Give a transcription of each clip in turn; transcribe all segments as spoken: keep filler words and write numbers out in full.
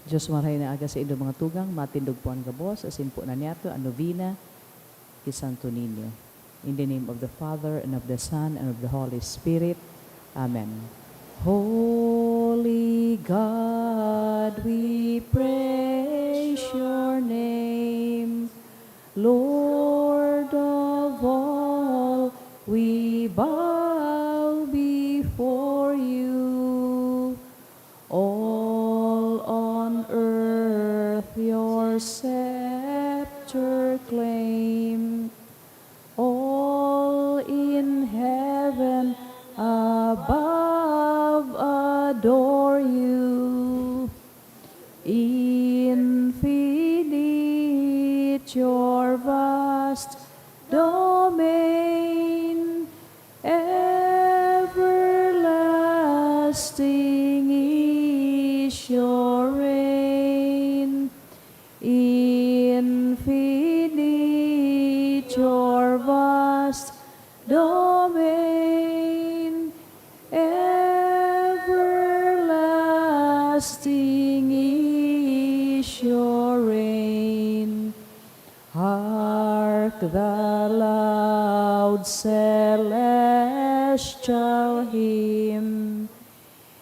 Dios, marahay na aga sa indo mga tugang, matindog po an gabos, asin po na niyato an novena ki Santo Niño. In the name of the Father, and of the Son, and of the Holy Spirit. Amen. Holy God, we praise your name. Lord of all, we bow before you. All on earth your scepter claim. All in heaven above adore you. Infinite your vast domain, everlasting is your reign. Infinite your vast domain, everlasting is your reign. Hark the loud celestial hymn,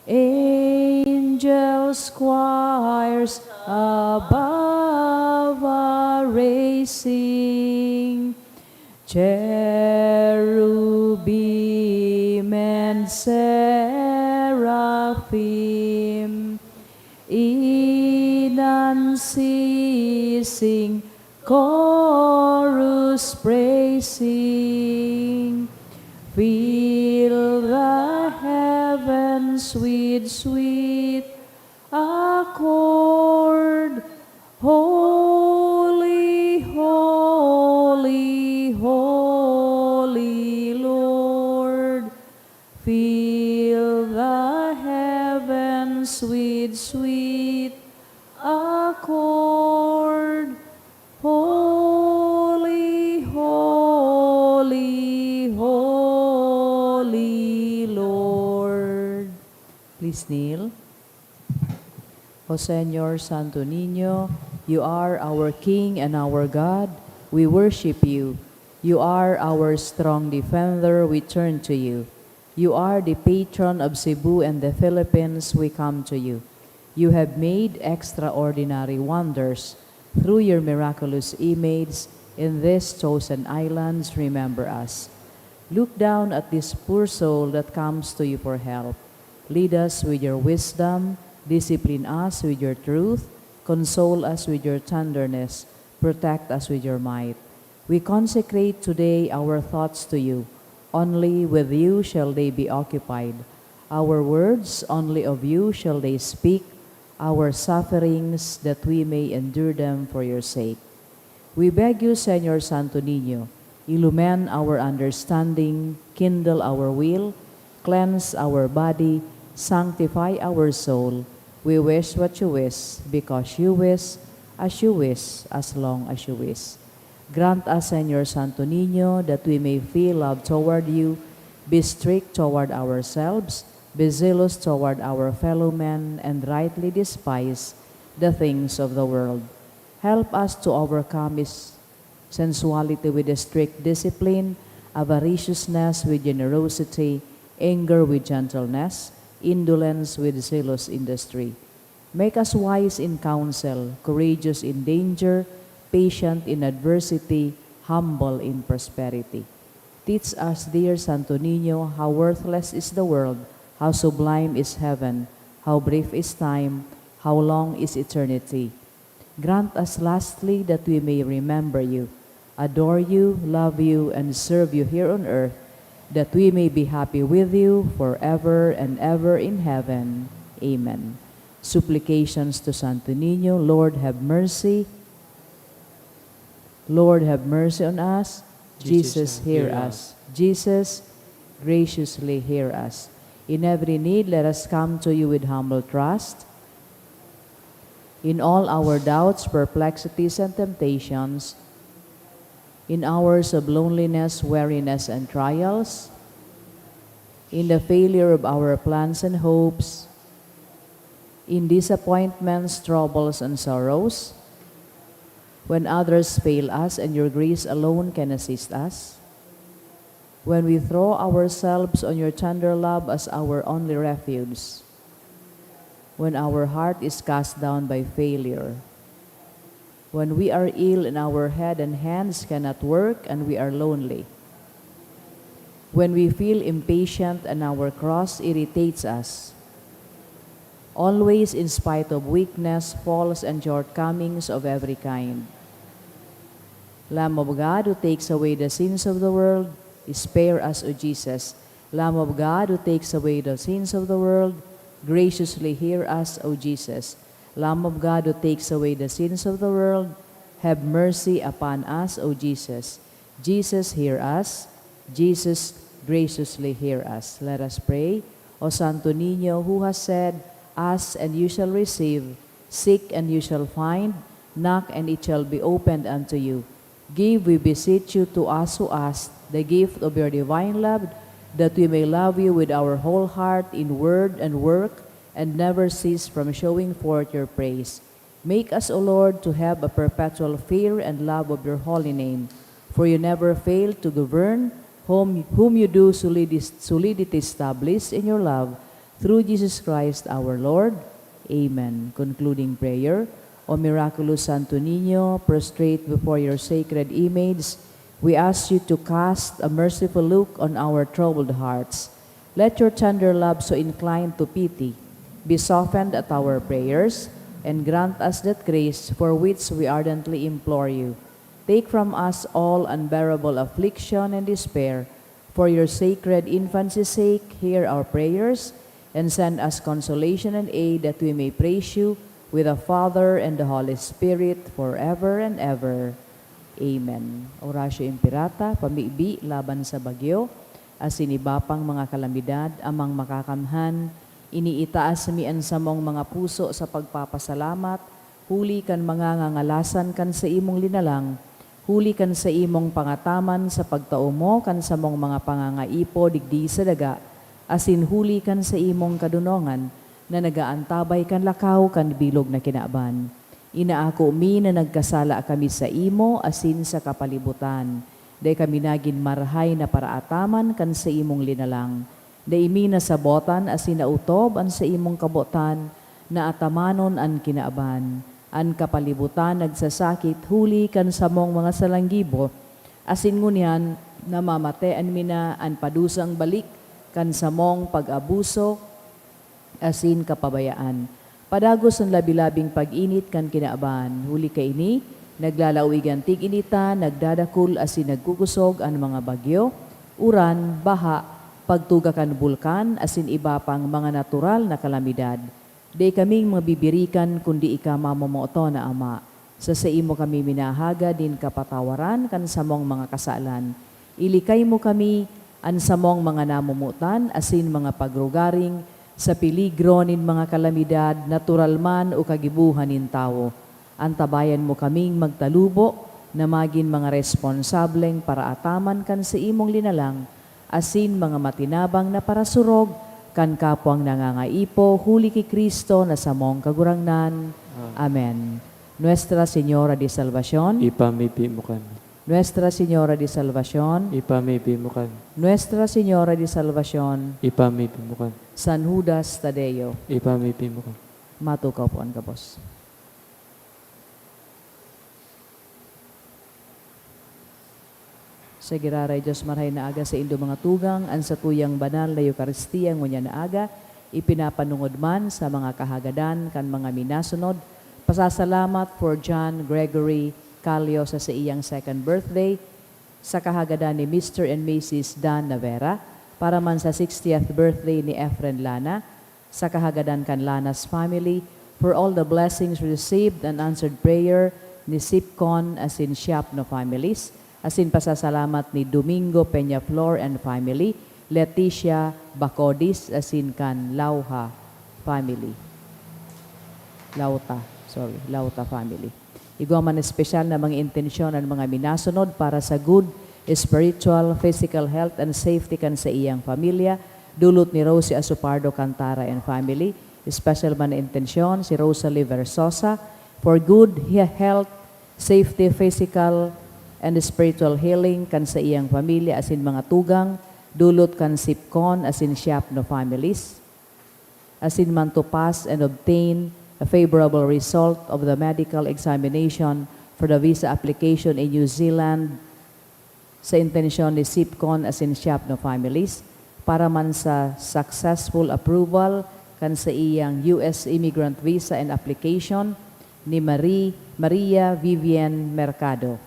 angels' choirs above are raising, cherubim and seraphim in unceasing chorus praising. Fill the heavens with sweet accord. Holy, holy, holy Lord. Fill the heavens with sweet accord. Holy, holy, holy Lord. Please kneel. O Señor Santo Niño, you are our King and our God. We worship you. You are our strong defender. We turn to you. You are the patron of Cebu and the Philippines. We come to you. You have made extraordinary wonders through your miraculous image in these chosen islands. Remember us. Look down at this poor soul that comes to you for help. Lead us with your wisdom, discipline us with your truth, console us with your tenderness, protect us with your might. We consecrate today our thoughts to you. Only with you shall they be occupied. Our words, only of you shall they speak. Our sufferings, that we may endure them for your sake. We beg you, Señor Santo Niño, illumine our understanding, kindle our will, cleanse our body, sanctify our soul. We wish what you wish, because you wish, as you wish, as long as you wish. Grant us, Señor Santo Niño, that we may feel love toward you, be strict toward ourselves, be zealous toward our fellow men, and rightly despise the things of the world. Help us to overcome is sensuality with strict discipline, avariciousness with generosity, anger with gentleness, indolence with zealous industry. Make us wise in counsel, courageous in danger, patient in adversity, humble in prosperity. Teach us, dear Santo Niño, how worthless is the world, how sublime is heaven, how brief is time, how long is eternity. Grant us lastly that we may remember you, adore you, love you, and serve you here on earth, that we may be happy with you forever and ever in heaven. Amen. Supplications to Santo Niño. Lord, have mercy. Lord, have mercy on us. Jesus, Jesus, hear hear us. Jesus, graciously hear us. In every need, let us come to you with humble trust. In all our doubts, perplexities, and temptations, in hours of loneliness, weariness, and trials, in the failure of our plans and hopes, In disappointments, troubles, and sorrows, when others fail us and your grace alone can assist us, when we throw ourselves on your tender love as our only refuge, when our heart is cast down by failure, when we are ill and our head and hands cannot work and we are lonely, when we feel impatient and our cross irritates us, always in spite of weakness, faults, and shortcomings of every kind. Lamb of God who takes away the sins of the world, spare us, O Jesus. Lamb of God who takes away the sins of the world, graciously hear us, O Jesus. Lamb of God who takes away the sins of the world, have mercy upon us, O Jesus. Jesus, hear us. Jesus, graciously hear us. Let us pray. O Santo Niño, who has said, "Ask and you shall receive, seek and you shall find, knock and it shall be opened unto you." Give, we beseech you, to us who ask the gift of your divine love, that we may love you with our whole heart in word and work, and never cease from showing forth your praise. Make us, O Lord, to have a perpetual fear and love of your holy name, for you never fail to govern whom, whom you do solidis-, solidity establish in your love, through Jesus Christ our Lord. Amen. Concluding prayer. O miraculous Santo Niño, prostrate before your sacred image, we ask you to cast a merciful look on our troubled hearts. Let your tender love, so inclined to pity, be softened at our prayers, and grant us that grace for which we ardently implore you. Take from us all unbearable affliction and despair. For your sacred infancy's sake, hear our prayers, and send us consolation and aid, that we may praise you with the Father and the Holy Spirit forever and ever. Amen. Oratio Imperata, pamibi laban sa bagyo, asin iba pang mga kalamidad, Amang Makakamhan, iniitaas mi an samong mga puso sa pagpapasalamat, huli kan mangangangalasan kan saimong linalang, huli kan saimong pangataman sa pagtao mo kan samong mga pangangaipo digdi sa daga, asin huli kan saimong kadonongan na nag-aantabay kan lakaw kan bilog na kinaban. Inaako mi na nagkasala kami saimo asin sa kapalibutan. Dai kami nagin marahay na paraataman kan saimong linalang. Dai mi nasabotan asin naotob an saimong kabotan na atamanon an kinaban. An kapalibutan nagsasakit huli kan samong mga salanggibo, asin ngunyan namamatean mi na an padusang balik kan samong pag-abuso asin kapabayaan. Padagos an labi-labing pag-init kan kinaban. Huli kaini, naglalaog an tig-initan, nagdadakul asin nagkukosog an mga bagyo, uran, baha, pagtuga kan bulkan, asin iba pang mga natural na kalamidad. Dai kaming mabibirikan kundi ika mamomoton na Ama. Sa saimo kami minahagad nin kapatawaran kan samong mga kasalan. Ilikay mo kami, an samong mga namomotan asin mga pagrugaring, sa peligro nin mga kalamidad, natural man o kagibohan nin tawo. Antabayan mo kaming magtalubo na magin mga responsableng paraataman kan saimong linalang, asin mga matinabang na parasurog kan kapwang nangangaipo, huli ki Cristo na samong Kagurangnan. Amen. Nuestra Señora de Salvacion. Ipamibi mo kami. Nuestra Señora de Salvacion. Ipamibi mo kami. Nuestra Señora de Salvacion. Ipamibi mo kami. San Judas Tadeo. Ipamibi mo kami. Matukaw po an gabos. Sa giraray Dios, marahay na aga saindo mga tugang, an satuyang banal na Eukaristia ngunyan na aga, ipinapanungod man sa mga kahagadan kan mga minasunod. Pasasalamat for John Gregory Calio sa saiyang second birthday, sa kahagadan ni Mister and Missus Dan Navera, para man sa sixtieth birthday ni Efren Lana, sa kahagadan kan Lana's family, for all the blessings received and answered prayer ni Sipcon asin Siapno families, asin pasasalamat ni Domingo Peñaflor and family, Leticia Bacodis asin kan Lauha family. Lauta, sorry, Lauta family. Igwa man espesyal na mga intensyon an mga minasunod para sa good spiritual, physical health and safety kan saiyang pamilya, dulot ni Rosie Asopardo Cantara and family, Special man na intensyon, si Rosalie Versosa, for good he-, health, safety, physical, and spiritual healing kan sa iyang pamilya asin mga tugang, dulot kan SIPCON asin SIAPNO families. Asin man to pass and obtain a favorable result of the medical examination for the visa application in New Zealand sa intensyon ni SIPCON asin SIAPNO families, para man sa successful approval kan sa iyang U S immigrant visa and application ni Marie, Maria Vivian Mercado,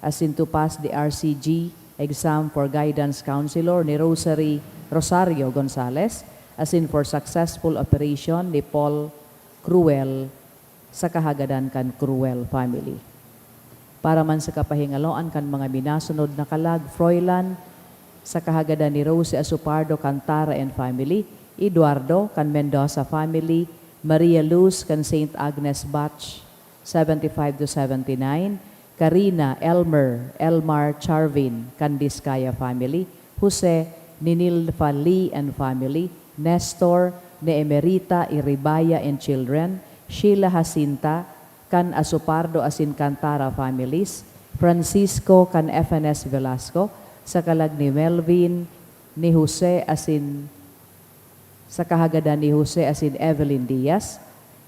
asin to pass the R C G exam for guidance counselor ni Rosary, Rosario Gonzalez, asin for successful operation ni Paul Cruel sa kahagadan kan Cruel family. Para man sa kapahingaloan kan mga minasunod na kalag, Froilan, sa kahagadan ni Rosie Asopardo Cantara and family, Eduardo, kan Mendoza family, Maria Luz, kan Saint Agnes Batch seventy-five to seventy-nine, Karina, Elmer, Elmar, Charvin, kan Discaya family, Jose, Ninilfa Lee and family, Nestor, Neemerita Iribaya and children, Sheila Jacinta, kan Asopardo asin Cantara families, Francisco kan F N S Velasco, sa kalag ni Melvin, ni Jose asin, sa kahagadan ni Jose asin Evelyn Diaz,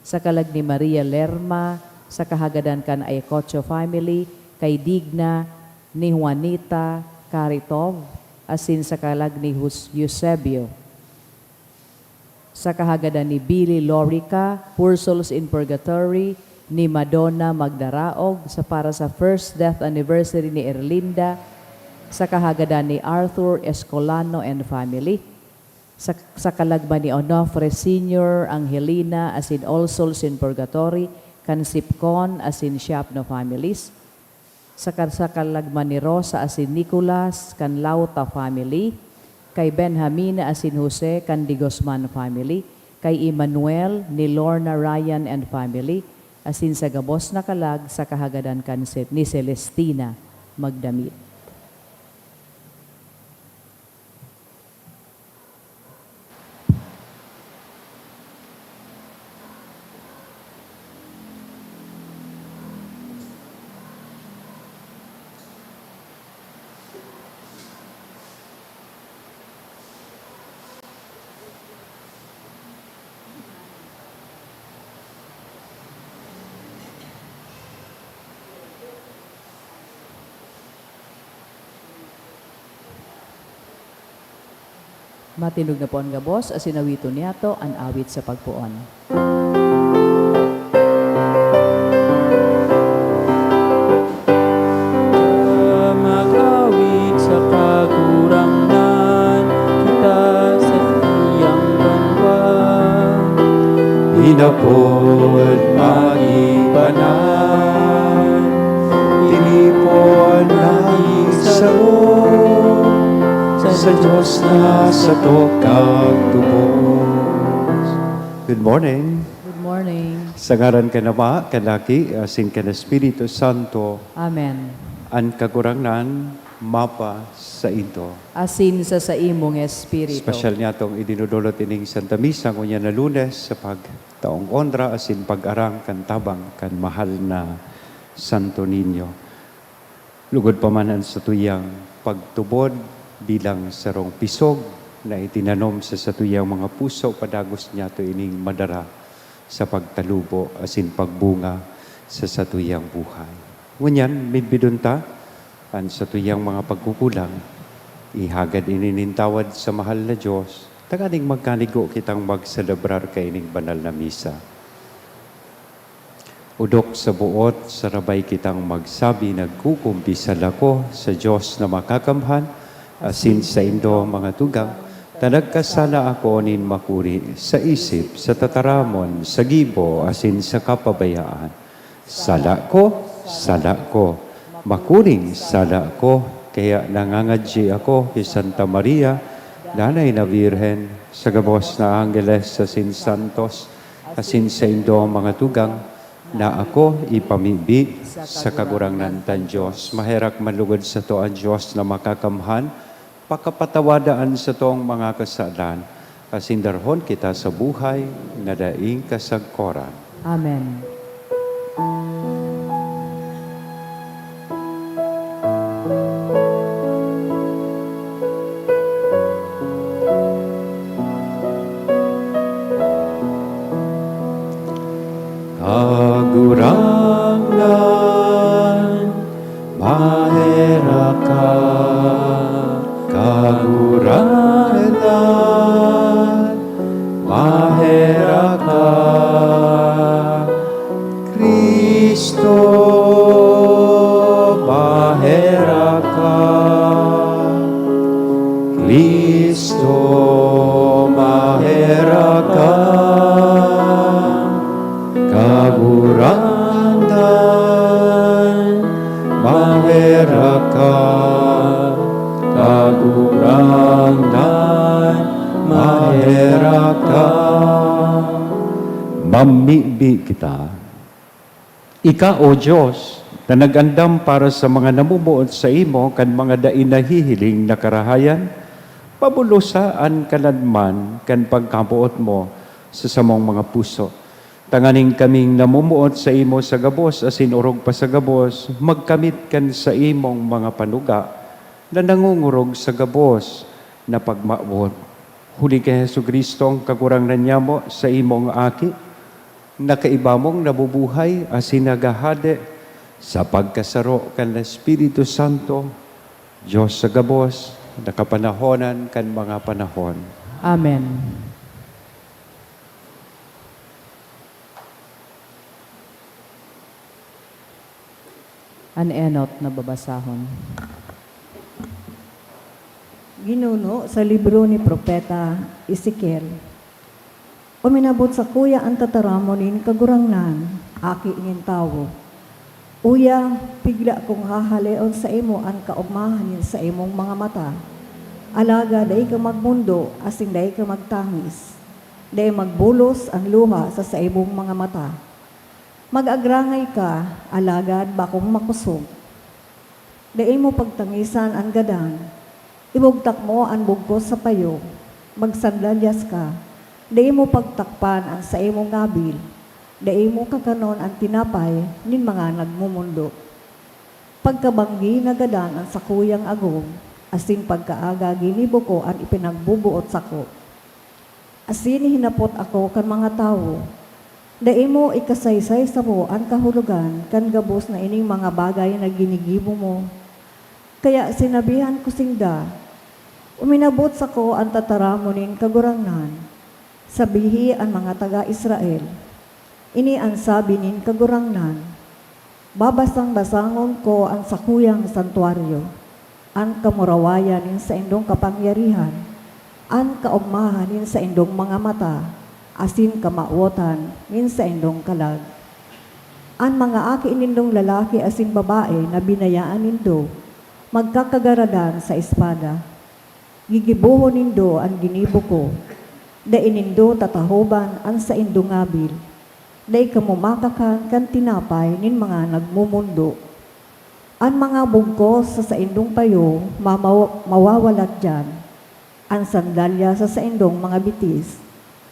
sa kalag ni Maria Lerma, sa kahagadan kan Ayacocho family, kay Digna, ni Juanita Karitov, asin sa kalag ni Jus-, Eusebio. Sa kahagadan ni Billy Lorica, Poor Souls in Purgatory, ni Madonna Magdaraog, sa para sa first death anniversary ni Erlinda, sa kahagadan ni Arthur Escolano and family, sa, sa kalag man ni Onofre Senior, Angelina, asin All Souls in Purgatory, kan SIPCON, asin SIAPNO families, sa kar-, sa kalag man ni Rosa asin Nicolas, kan Lauta family, kay Benjamina asin Jose, kan De Guzman family, kay Emmanuel, ni Lorna Ryan and family, asin sa gabos na kalag sa kahagadan kan Se-, ni Celestina Magdamit. Matindog na po an gabos, asin awiton niyato an awit sa pagpoon. Mag-awit sa Kagurangnan, kita sa iyang banwa. Inapod maging banal, tinipon maging saro, sa Dios na sato kang tubos. Good morning. Good morning. Sa ngaran kan Ama, kan Aki, asin kan Espiritu Santo. Amen. An Kagurangnan mapa saindo. Asin sa saimong espiritu. Espesyal niyatong idinodolot ining Santa Misa ngunyan na Lunes sa pagtaong onra asin pag-arang kan tabang kan mahal na Santo Niño. Lugod pa man an satuyang pagtubod bilang sarong pisog na itinanom sa satuyang mga puso, padagos niyato ining madara sa pagtalubo asin pagbunga sa satuyang buhay. Ngunyan, midbidon ta an satuyang mga pagkukulang. Ihagad ini nin tawad sa mahal na Dios, tanganing magkanigo kitang magselebrar kaining banal na misa. Odok sa boot, sarabay kitang magsabi, "Nagkukumpisal ako sa Dios na Makakamhan, asin saindo, mga tugang, ta nagkasala ako nin makuri sa isip, sa tataramon, sa gibo, asin sa kapabayaan. Sala ko, sala ko, makuring sala ko." Kaya nangangadyi ako ki Santa Maria, Nanay na Birhen, sa gabos na anggeles asin santos, asin saindo, mga tugang, na ako ipamibi sa Kagurangnan tan Dios. Maherak man lugod sato an Dios na Makakamhan, pakapatawada an satong mga kasalan, asin darhon kita sa buhay na daing kasagkoran. Amen. Kagurangnan, maherak ka, Kagurangnan, maherak ka, Cristo, maherak ka, Cristo, maherak ka. Kagurangnan, maherak ka. Kagurangnan, maherak ka. Mamibi kita. Ika, O Dios, na nag-andam para sa mga namumuot saimo kan mga dai nahihiling na karahayan, pabulosa an kaladman kan pagkaboot mo sa samong mga puso. Tanganing kaming namumuot saimo sa gabos asin orog pa sa gabos, magkamit kan saimong mga panuga na nangongorog sa gabos na pagmawot. Huli ki Jesu-Cristo, an Kagurangnan nyamo, saimong Aki, na kaiba mong nabubuhay asin naghahade sa pagkasaro kan Espiritu Santo, Dios sa gabos, na kapanahonan kan mga panahon. Amen. An enot na babasahon. Ginuno sa libro ni Propeta Ezekiel, "Uminabot sakuya an tataramon nin Kagurangnan, aki nin tawo. Uya, pigla kong hahaleon saimo an kaogmahan nin saimong mga mata. Alagad dai ka magmondo asin dai ka magtangis. Dai magbulos an luha sa saimong mga mata. Mag-agrangay ka, alagad bakong makosog. Dai mo pagtangisan an gadan. Ibugtak mo an bugkos sa payo. Magsandalyas ka. Dai mo pagtakpan an saimong ngabil. Dai mo kakanon an tinapay nin mga nagmomondo. Pagkabanggi na gadan an sakuyang agom, asin pagkaaga ginibo ko an ipinagboboot sako." Asin hinapot ako kan mga tawo, "Dai mo ikasaysay samo an kahulogan kan gabos na ining mga bagay na ginigibo mo?" Kaya sinabihan ko sinda, "Uminabot sako an tataramon nin Kagurangnan. Sabihi an mga taga Israel, 'Ini an sabi nin Kagurangnan: Babasang-basangon ko an sakuyang santuaryo, an kamurawayan nin saindong kapangyarihan, an kaogmahan nin saindong mga mata, asin kamawotan nin saindong kalag. An mga aki nindong lalaki asin babae na binayaan nindo, magkakagaradan sa espada. Gigibohon nindo an ginibo ko. Dai nindo tatahoban an saindong ngabil. Dai kamo makakan kan tinapay nin mga nagmomondo. An mga bugkos sa saindong payo mamaw-, mawawalat diyan, an sandalya sa saindong mga bitis.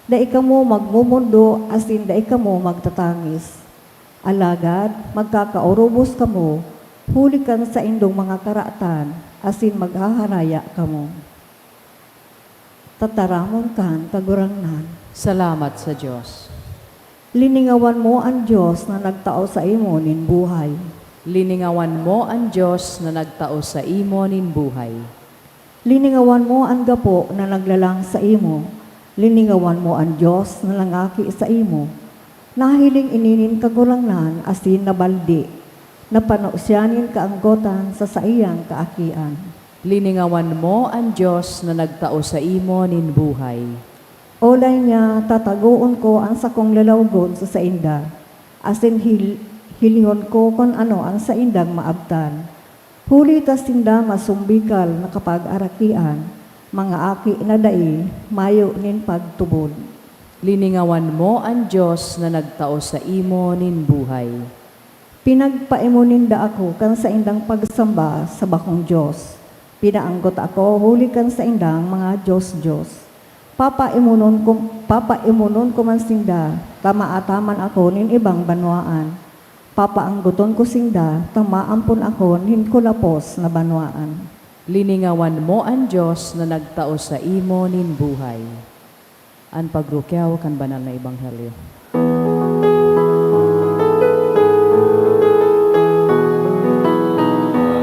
Dai kamo magmomondo asin dai kamo magtatangis. Alagad magkakaorobos kamo huli kan saindong mga karatan, asin maghaharaya kamo.'" Tataramon kan Kagurangnan. Salamat sa Dios. Liningawan mo an Dios na nagtao saimo nin buhay. Liningawan mo an Dios na nagtao saimo nin buhay. Liningawan mo an gapo na naglalang saimo. Liningawan mo an Dios na nangaki saimo. Nahiling ini nin Kagurangnan asin nabaldi. Napano siya nin kaanggotan sa saiyang kaakian. Liningawan mo an Dios na nagtao saimo nin buhay. Olay niya, tatagoon ko an sakong lalawgon sa sainda, asin hil-, hilihon ko kun ano an saindang maabtan. Huli ta sinda masumbikal na kapag-arakian, mga aki na dai mayo nin pagtubod. Liningawan mo an Dios na nagtao saimo nin buhay. Pinagpaimo ninda ako kan saindang pagsamba sa bakong Dios. Pinaanggot ako huli kan saindang mga dios-dios. Papaimonon ko, papaimonon ko man sinda ta maataman ako nin ibang banwaan. Papaanggoton ko sinda ta maampon ako nin kulapos na banwaan. Liningawan mo an Dios na nagtao saimo nin buhay. An pagrukyaw kan banal na ebanghelyo.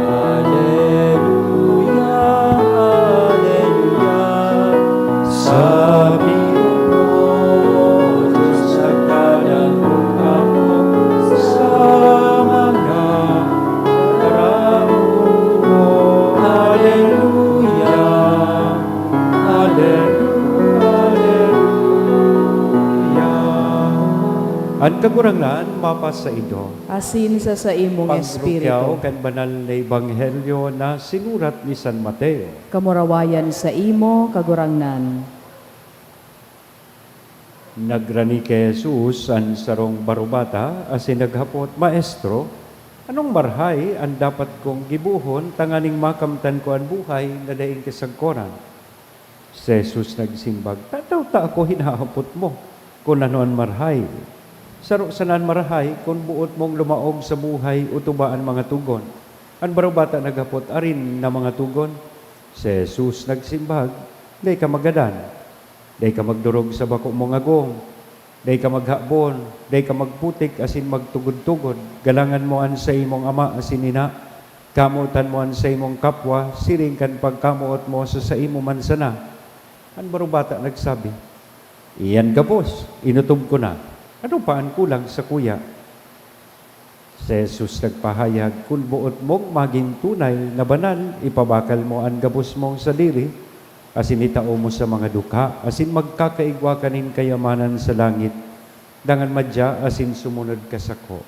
Aleluya, aleluya. Sa Dios nagkadangog ako sa mga taramon ko. Aleluya, aleluya, aleluya. An Kagurangnan mapasaindo. Asin sa saimong Pagrukyaw espiritu. Kan banal na ebanghelyo na sinurat ni San Mateo. Kamurawayan saimo, Kagurangnan. Nagrani ki Jesus an sarong barobata asin naghapot, "Maestro, anong marahay an dapat kong gibohon tanganing makamtan ko an buhay na daing kasagkoran?" Si Jesus nagsimbag, "Tadaw ta ako hinahapot mo kun ano an marahay? Saro sana an marahay kun boot mong lumaog sa buhay o tuba an mga togon." An barobata naghapot, "Arin na mga togon?" Si Jesus nagsimbag, "Dai ka magadan. Dai ka magdorog sa bako mong agom. Dai ka maghabon. Dai ka magputik asin magtugod-tugod. Galangan mo an saimong ama asin ina. Kamotan mo an saimong kapwa, siring kan pagkamoot mo sa saimo man sana." An barobata nagsabi, "Iyan gabos, inotob ko na. Ano pa an kulang sakuya?" Si Jesus nagpahayag, "Kun boot mong magin tunay na banal, ipabakal mo an gabos mong sadiri, asin itao mo sa mga dukha, asin magkakaigwa ka nin kayamanan sa langit. Dangan madya asin sumunod ka sako."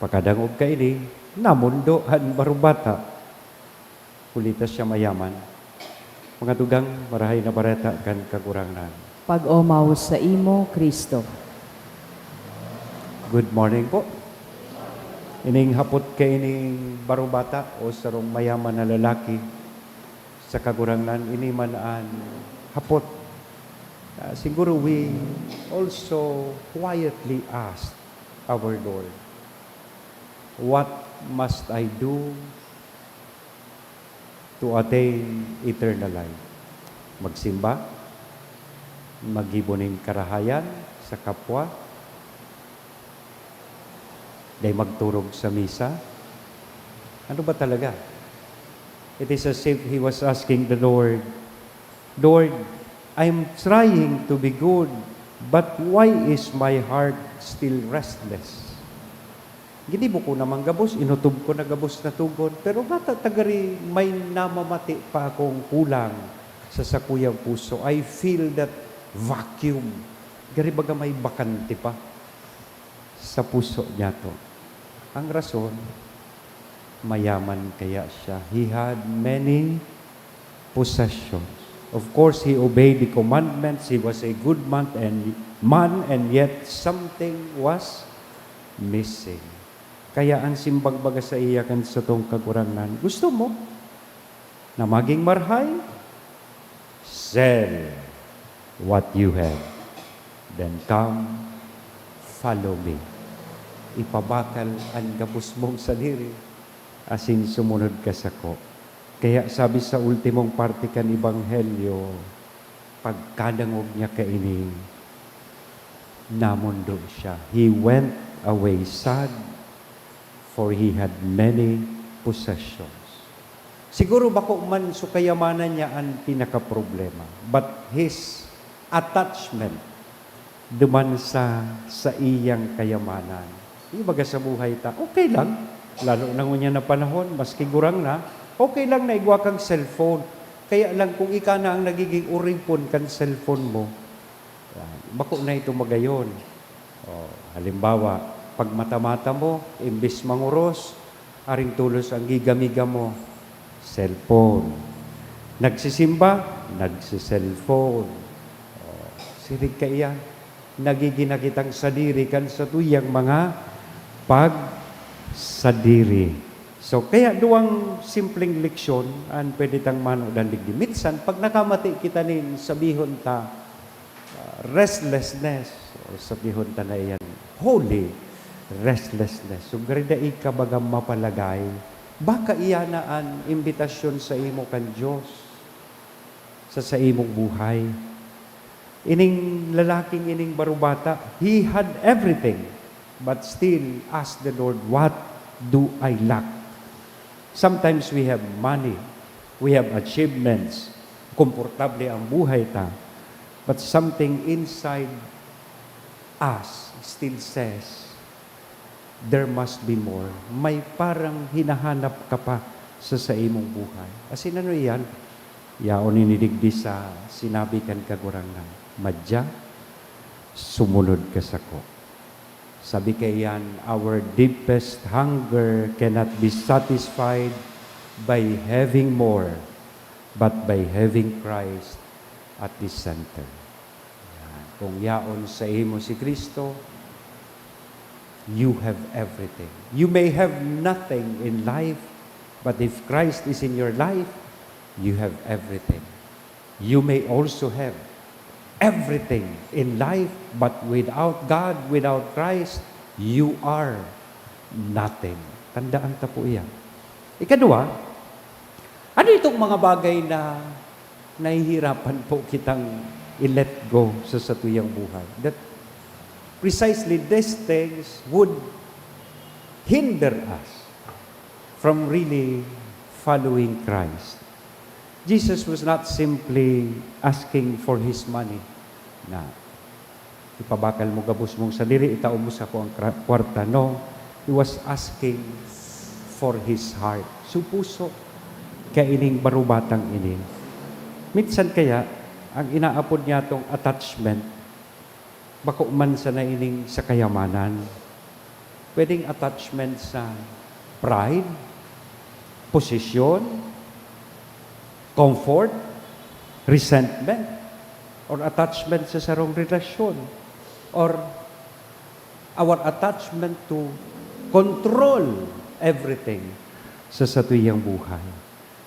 Pakadangog kaini, namondo an barobata. Huli ta siya mayaman. Mga tugang, Marahay na Bareta kan Kagurangnan. Pag-omaw saimo, Cristo. Good morning po. Ining hapot kaining barobata o sarong mayaman na lalaki sa Kagurangnan, ini man an hapot. Ah, siguro we also quietly ask our Lord, "What must I do to attain eternal life?" Magsimba, maggibo nin karahayan sa kapwa, dai magturog sa misa. Ano ba talaga? It is as if he was asking the Lord, "Lord, I'm trying to be good, but why is my heart still restless?" Ginibo ko naman gabos, inotob ko na gabos na togon, pero bata ta gari may namamati pa akong kulang sa sakuyang puso. I feel that vacuum. Gari baga may bakante pa sa puso niyato. Ang rason, mayaman kaya siya. He had many possessions. Of course, he obeyed the commandments. He was a good man and, man, and yet something was missing. Kaya an simbag baga saiya kan satong Kagurangnan, "Gusto mo na maging marahay? Sell what you have, then come, follow me." Ipabakal an gabos mong sadiri, asin sumunod ka sako. Kaya sabi sa ultimong parte kan Ebanghelyo, pagkadangog niya kaini, namondo siya. He went away sad, for he had many possessions. Siguro bako man so kayamanan niya an pinakaproblema, but his attachment duman sa saiyang kayamanan. Yung baga sa buhay ta, okay lang. Lalo na ngunyan na panahon, maski gurang na, okay lang na igwa kang cellphone. Kaya lang kung ika na ang nagiging oripon kan cellphone mo, yan, bako na ito magayon. O, halimbawa, pag mata-mata mo, imbis mangoros, aring tolos ang gigamigam mo, cellphone. Nagsisimba, nagsi-cellphone. O, siring kaiyan, nagigin na kitang sadiri kan satuyang mga pagsadiri. So, kaya duwang simpleng leksyon an pwede tang manudan digdi. Minsan, pag nakamati kita nin sabihon ta, Restlessness, o sabihon ta na iyan, holy restlessness. So, gari dai ka baga mapalagay, baka iyan na an imbitasyon sa imo kan Dios sa saimong buhay. Ining lalaking ining barubata, he had everything, but still ask the Lord, "What do I lack?" Sometimes we have money, we have achievements, komportable ang buhay ta, but something inside us still says, "There must be more." May parang hinahanap ka pa sa saimong buhay. Asin ano iyan? Yaon ini digdi sa sinabi kan Kagurangnan, "Madya, sumunod ka sako." Sabi kaiyan, our deepest hunger cannot be satisfied by having more, but by having Christ at the center. Yan. Kung yaon sa imo si Kristo, you have everything. You may have nothing in life, but if Christ is in your life, you have everything. You may also have everything in life, but without God, without Christ, you are nothing. Tandaan ta po iyan. Ikadua, ano itong mga bagay na nahihirapan po kitang i-let go sa satuyang buhay? That precisely these things would hinder us from really following Christ. Jesus was not simply asking for his money na, "Ipabakal mo gabos mong sadiri, itao mo sako ang kra-, kwarta." No, he was asking for his heart. Su puso, kaya ining barubatang ini. Minsan kaya, ang inaapod niya tong attachment, bako man sana ining sa kayamanan. Pwedeng attachment sa pride, posisyon, comfort, resentment, or attachment sa sarong relasyon, or our attachment to control everything sa satuyang buhay.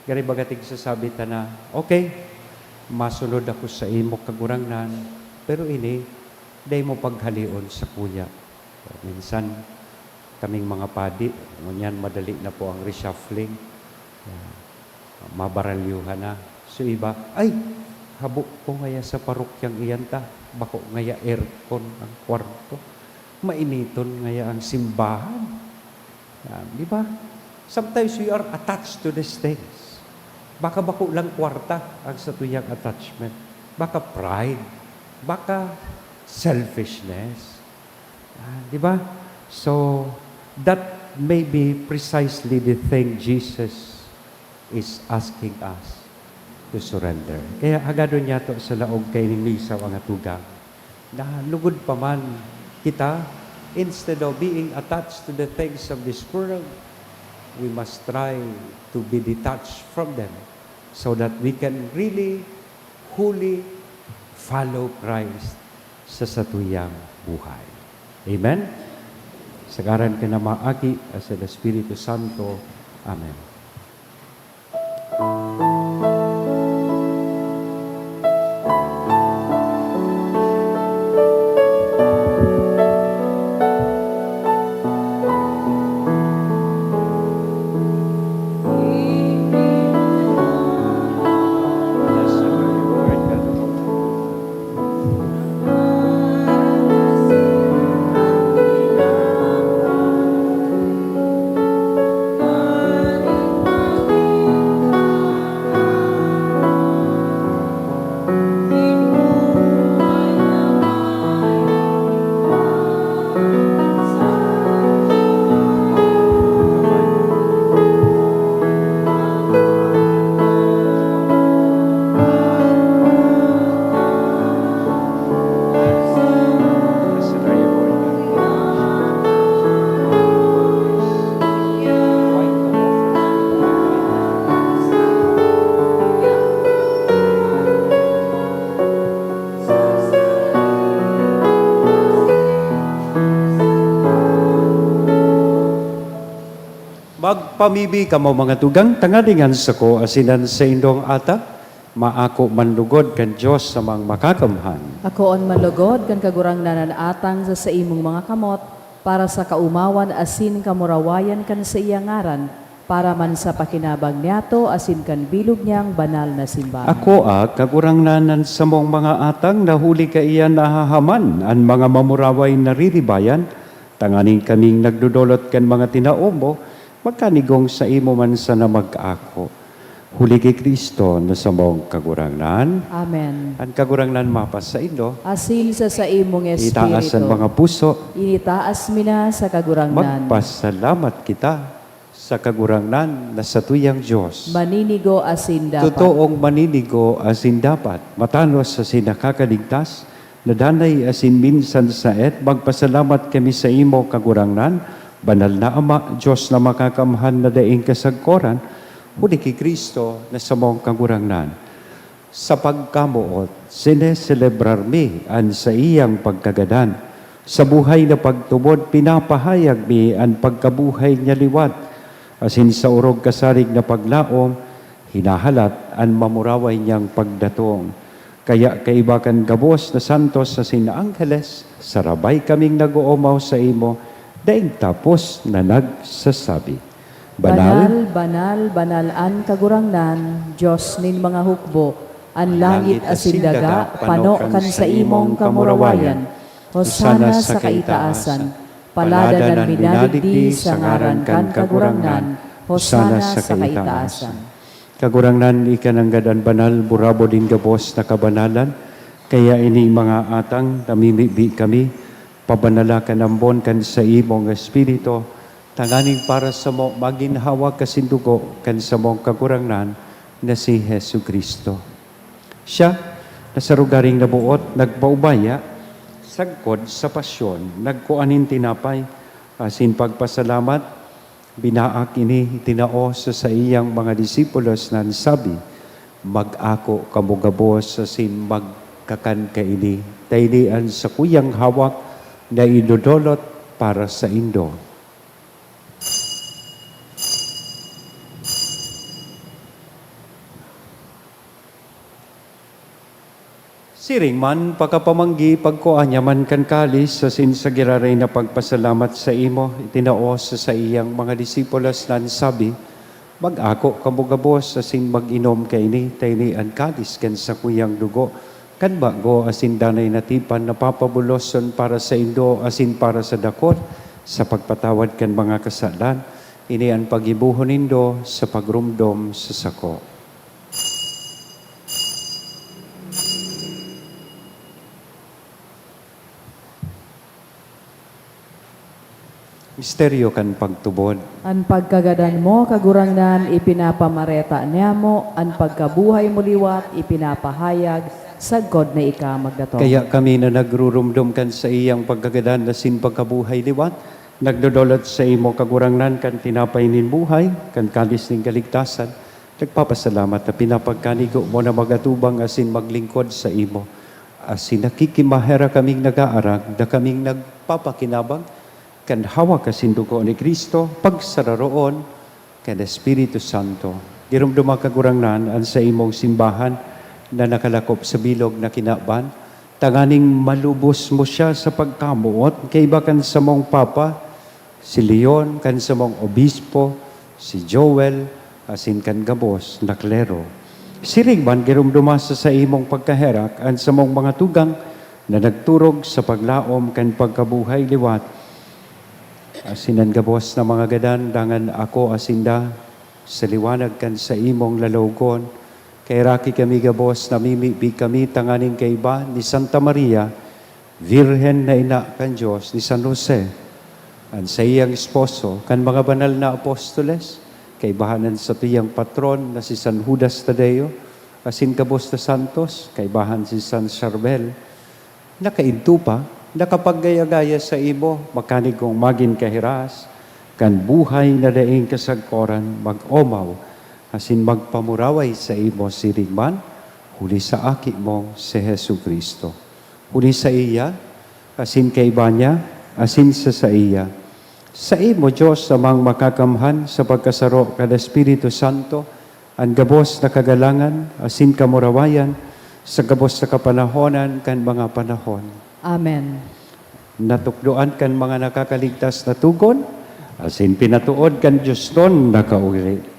Gari baga tigsasabi ta na, "Okay, masunod ako sa imo, Kagurangnan, pero ini, dai mo paghaleon sakuya." Minsan, kaming mga padi, ngunyan madali na po ang reshuffling. Ah, mabaralyuhan na. So, iba, "Ay, habo ko ngaya sa parokyang iyan ta. Bako ngaya aircon ang kwarto. Mainiton ngaya ang simbahan." Ah, di ba? Sometimes we are attached to these things. Baka bako lang kwarta ang satuyang attachment. Baka pride. Baka selfishness. Ah, di ba? So, that may be precisely the thing Jesus is asking us to surrender. Kaya hagadon niyato sa laog kaining misaw ang atugang, na lugod pa man kita, instead of being attached to the things of this world, we must try to be detached from them so that we can really, wholly follow Christ sa satuyang buhay. Amen? Sa ngaran kan Ama, Aki, asin Espiritu Santo. Amen. Magpamibi kamo, mga tugang, tanganing an sako asin an saindong atak Maako man lugod kan Dios na Makakamhan. Akoon man lugod kan Kagurangnan an atang sa saimong mga kamot, para sa kaomawan asin kamurawayan kan saiyang ngaran, para man sa pakinabang niyato asin kan bilog niyang banal na simbahan. Akoa, Kagurangnan, an samong mga atang, na huli kaiyan nahahaman an mga mamuraway nariribayan, tanganing kaming nagdodolot kan mga tinaom mo, magkanigong saimo man sana mag-ako. Huli ki Cristo na samong Kagurangnan. Amen. An Kagurangnan mapasaindo. Asin sa saimong Itaas an espiritu. Mga puso. Initaas mi na sa Kagurangnan. Magpasalamat kita sa Kagurangnan na satuyang Dios. Maninigo asin dapat. Totoong maninigo asin dapat, matanos asin nakakaligtas, na danay asin minsan saet, magpasalamat kami saimo, Kagurangnan, Banal na Ama, Dios na Makakamhan na daing kasagkoran, huli ki Cristo na samong Kagurangnan. Sa pagkamoot, sineselebrar mi an saiyang pagkagadan. Sa buhay na pagtubod, pinapahayag mi an pagkabuhay niya liwat, asin sa orog kasarig na paglaom, hinahalat an mamuraway niyang pagdatong. Kaya kaiba kan gabos na santos asin angheles, sarabay kaming nag-oomaw saimo, daing tapos na nagsasabi, Banal, banal, banal an Kagurangnan, Dios nin mga hukbo. An langit asin daga pano kan saimong kamurawayan. Hosana sa kaitaasan. Paladan an minadigdi sa ngaran kan Kagurangnan. Hosana sa kaitaasan. Kagurangnan, ika nanggad an banal, burabod nin gabos na kabanalan. Kaya ining mga atang, namimibi kami, pabanala kan ambon kan saimong Espiritu, tanganing para samo magin hawak asin dugo kan samong Kagurangnan na si Jesu-Cristo. Siya, na sa rogaring naboot, nagpaubaya, sagkod sa pasyon, nagkua nin tinapay, asin pagpasalamat, binaak ini, itinao sa saiyang mga disipulos na nagsabi, "Mag-ako kamo gabos asin magkakan kaini. Ta ini an sakuyang hawak na idodolot para saindo." Siring man, pakapamanggi, pagkua niya man kan kalis, asin sa giraray na pagpasalamat saimo, itinao sa saiyang mga disipulos na nagsabi, "Mag-ako kamo gabos asin mag-inom kaini, ta ini an kalis kan sakuyang dugo, kan bago asin danay na tipan na papabuloson para saindo asin para sa dakul, sa pagpatawad kan mga kasalan. Ini an paggibohon nindo sa pagromdom sa sako." Misteryo kan pagtubod. An pagkagadan mo, Kagurangnan, ipinapamareta niamo, an pagkabuhay mo liwat ipinapahayag, sagkod na ika magdatong. Kaya kami na nagruromdom kan saiyang pagkagadan asin pagkabuhay liwat, nagdodolot saimo, Kagurangnan, kan tinapay nin buhay, kan kalis nin kaligtasan, nagpapasalamat ta pinapagkanigo mo na mag-atubang asin maglingkod saimo. Asin nakikimaherak kaming nag-aarag, na kaming nagpapakinabang kan hawak asin dugo ni Cristo, pagsararoon kan Espiritu Santo. Giromdoma, Kagurangnan, an saimong simbahan na nakalakop sa bilog na kinaban, tanganing malubos mo siya sa pagkamoot kaiba kan samong Papa, si Leon, kan samong obispo, si Joel, asin kan gabos na klero. Siring man, giromdoma sa saimong pagkaherak an samong mga tugang na nagturog sa paglaom kan pagkabuhay liwat, asin an gabos na mga gadan, dangan ako asinda sa liwanag kan saimong lalawogon. Kaheraki kami gabos, namimibi kami tanganing kaiba ni Santa Maria, Virgen na ina kan Dios, ni San Jose, an saiyang esposo, kan mga banal na apostoles, kaibahan an satuyang patron na si San Judas Tadeo, asin gabos na santos, kaibahan si San Charbel, nakaidto pa, nakapaggaya-gaya saimo, makanigong magin kahiras kan buhay na daing kasagkoran, mag-omaw asin magpamuraway saimo siring man, huli sa Aki mo, si Jesu-Cristo. Huli saiya, asin kaiba niya, asin sa saiya. Saimo, Dios Amang Makakamhan, sa pagkasaro kan Espiritu Santo, An gabos na kagalangan asin kamurawayan sa gabos na kapanahonan kan mga panahon. Amen. Natukdoan kan mga nakakaligtas na togon, asin pinatood kan diosnon na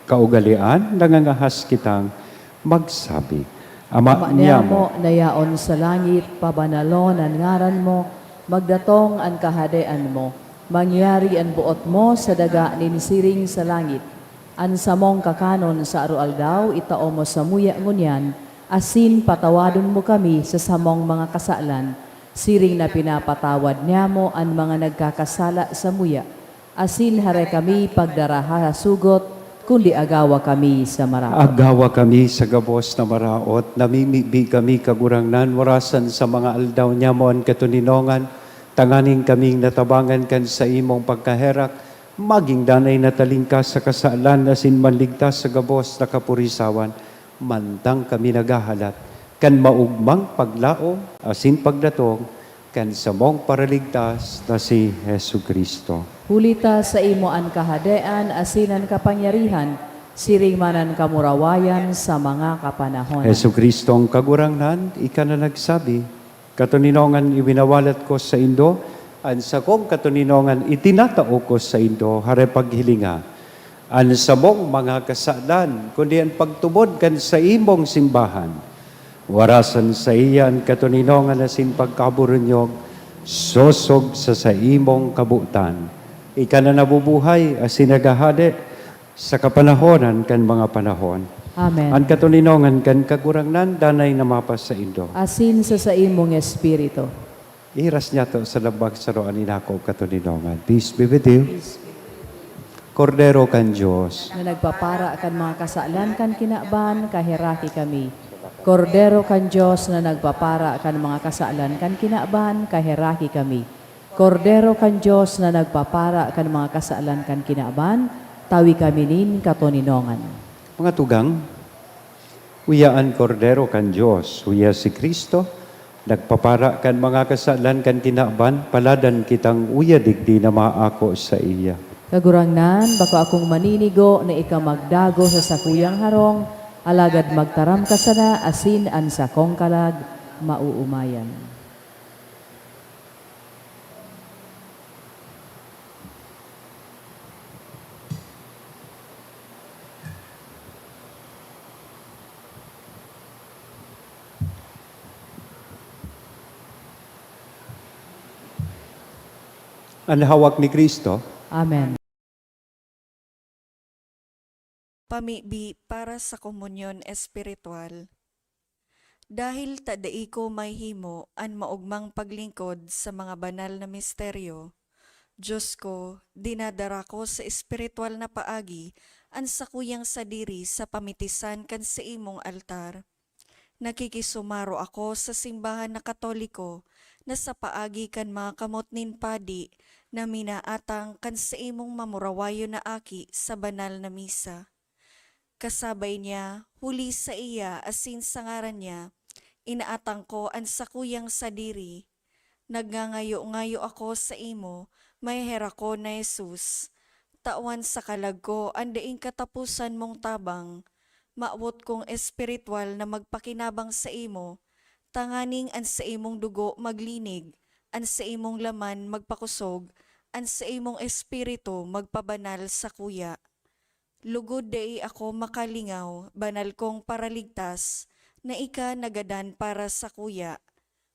kaugalian, nangangahas kitang magsabi, Ama Ama niamo, na yaon sa langit, pabanalon an ngaran mo, magdatong an kahadean mo, mangyari an boot mo sa daga nin siring sa langit. An samong kakanon sa aroaldaw itao mo samuya ngunyan, asin patawadon mo kami sa samong mga kasalan, siring na pinapatawad niamo an mga nagkakasala samuya. Asin hare kami pagdaraha sa sugot, kundi agawa kami sa maraot. Agawa kami sa gabos na maraot, namimibi kami, Kagurangnan, warasan sa mga aldaw niamo an katoninongan, tanganing kaming natabangan kan saimong pagkaherak, magin danay na talingkas sa kasalan asin manligtas sa gabos na kapurisawan, mantang kami naghahalat kan maogmang paglaom asin pagdatong kan samong Paraligtas na si Jesu-Cristo. Huli ta saimo an kahadean asin an kapangyarihan, siring man an kamurawayan sa mga kapanahon. Jesu-Cristong Kagurangnan, ika na nagsabi, Katoninongan iwinawalat ko saindo, an sakong katoninongan itinatao ko saindo, hare paghilinga an samong mga kasalan, kundi an pagtubod kan saimong simbahan. Warasan saiya an katoninongan asin pagkaburunyog, sosog sa saimong kabotan. Ika na nabubuhay asin naghahade sa kapanahonan kan mga panahon. Amen. An katoninongan kan Kagurangnan danay na mapasaindo. Asin sa saimong espiritu. Ihiras niyato sa lambang saro an inako katoninongan. Peace be with you. Peace be with you. Kordero kan Dios. Na nagpapara kan mga kasalan kan kinaban, kaheraki kami. Kordero kan Dios na nagpapara kan mga kasalan kan kinaban, kaheraki kami. Kordero kan Dios na nagpapara kan mga kasalan kan kinaban, tawi kami nin katoninongan. Mga tugang, uya an Kordero kan Dios, uya si Cristo, nagpapara kan mga kasalan kan kinaban, paladan kitang uya digdi na maako saiya. Kagurangnan, bako akong maninigo na ika magdago sa sakuyang harong, alagad magtaram ka sana asin an sakong kalag maoomayan. An hawak ni Cristo. Amen. Pamibi para sa komunyon espiritual. Dahil ta dai ko mahihimo an maogmang paglingkod sa mga banal na misteryo, Dios ko, dinadara ko sa espiritual na paagi an sakuyang sadiri sa pamitisan kan saimong altar. Nakikisumaro ako sa simbahan na Katoliko na sa paagi kan mga kamot nin padi na minaatang kan saimong mamurawayon na aki sa banal na misa. Kasabay niya, huli saiya asin sa ngaran niya, inaatang ko an sakuyang sadiri. Nagngangayo-ngayo ako saimo, maheherakon na Jesus. Tawan sa kalag ko an daing kataposan mong tabang. Mawot kong espiritual na magpakinabang saimo, tanganing an saimong dugo maglinig, an saimong laman magpakosog, an saimong espiritu magpabanal sakuya. Lugod dai ako makalingaw, banal kong Paraligtas, na ika nagadan para sakuya.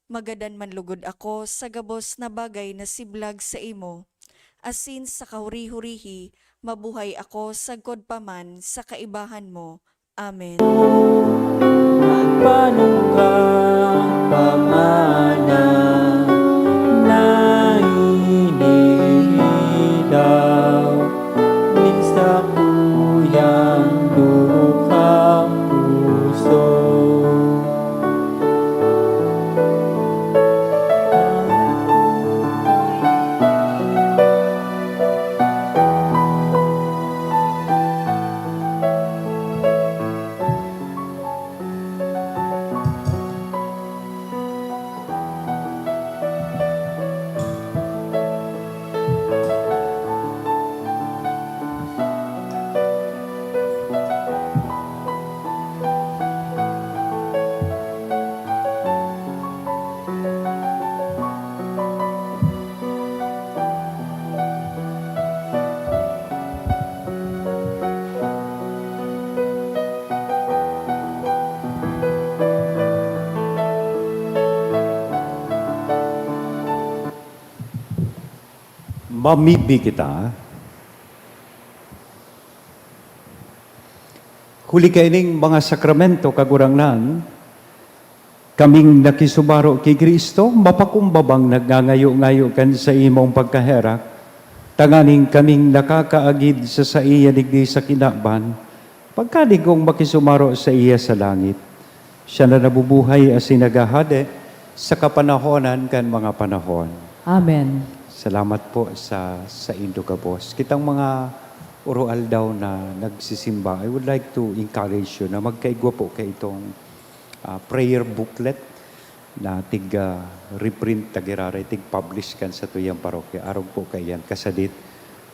Magadan man lugod ako sa gabos na bagay na siblag saimo, asin sa kahuri-hurihi mabuhay ako sagkod pa man sa kaibahan mo. Amen. An panungkang pamana na iniidaw nin sakuyang dukhang puso. Mamibi kita. Huli kaining mga sakramento, Kagurangnan, kaming nakisubaro ki Cristo, mapakumbabang nagngangayo-ngayo kan saimong pagkaherak, tanganing kaming nakakaagid sa saiya digdi sa kinaban, pagkadigong makisumaro saiya sa langit. Siya na nabubuhay asin naghahade sa kapanahonan kan mga panahon. Amen. Salamat po sa saindo gabos. Kitang mga oro-aldaw na nagsisimba, I would like to encourage you na magkaigwa po kaitong, ah, prayer booklet na tig, ah, reprint ta giraray, tig-publish kan satuyang parokya. Arog po kaiyan kasadit.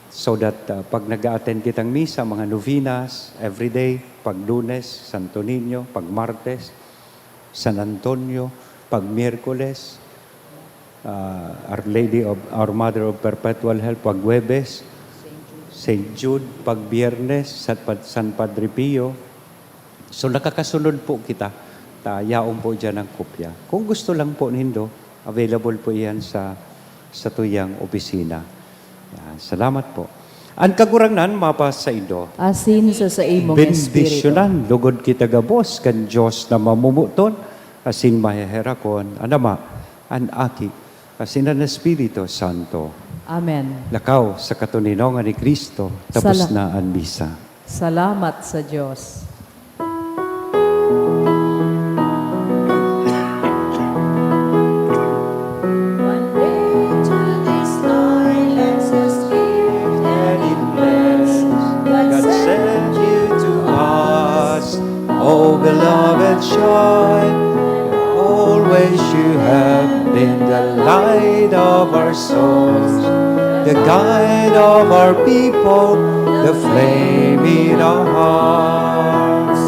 So that, ah, pag nag-a-attend kitang misa, mga novenas, everyday, pag Lunes, Santo Niño, pag Martes, San Antonio, pag Miyerkules, ah, Our Lady of, Our Mother of Perpetual Help, pag Huwebes, Saint Jude, pag Biyernes, San Pad-, San Padre Pio. So, nakakasunod po kita, ta yaon po diyan ang kopya. Kung gusto lang po nindo, available po iyan sa, sa tuyang opisina. Yan. Salamat po. An Kagurangnan mapasaindo. Asin sa saimong espiritu. Bendisyonan lugod kita gabos kan Dios na mamomoton asin maheherakon, an Ama, an Aki, asin an Espiritu Santo. Amen. Lakaw sa katoninongan ni Cristo, tapos Sala- na an misa. Salamat sa Diyos. One day to this island, the Spirit and it blessed. God sent you to us, oh beloved child. Always you have been the light of our souls, the guide of our people, the flame in our hearts.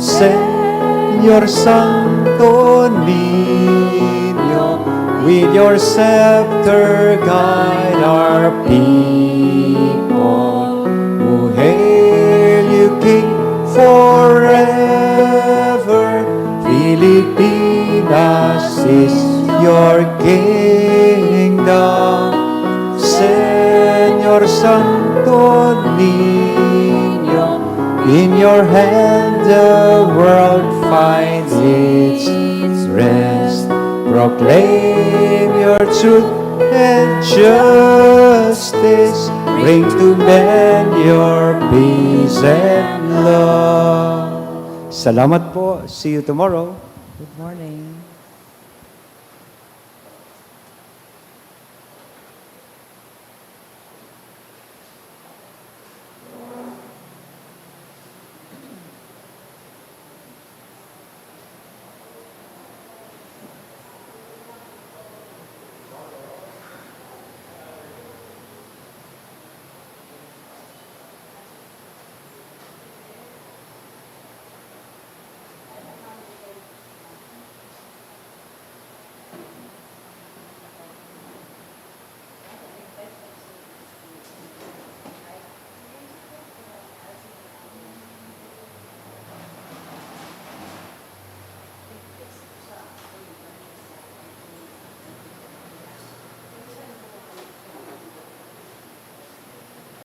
Señor Santo Niño, with your scepter guide our people who hail you, King, forever. Filipinas is your kingdom. Señor Santo Niño, in your hand the world finds its rest. Proclaim your truth and justice. Bring to men your peace and love. Salamat po. See you tomorrow. Good morning.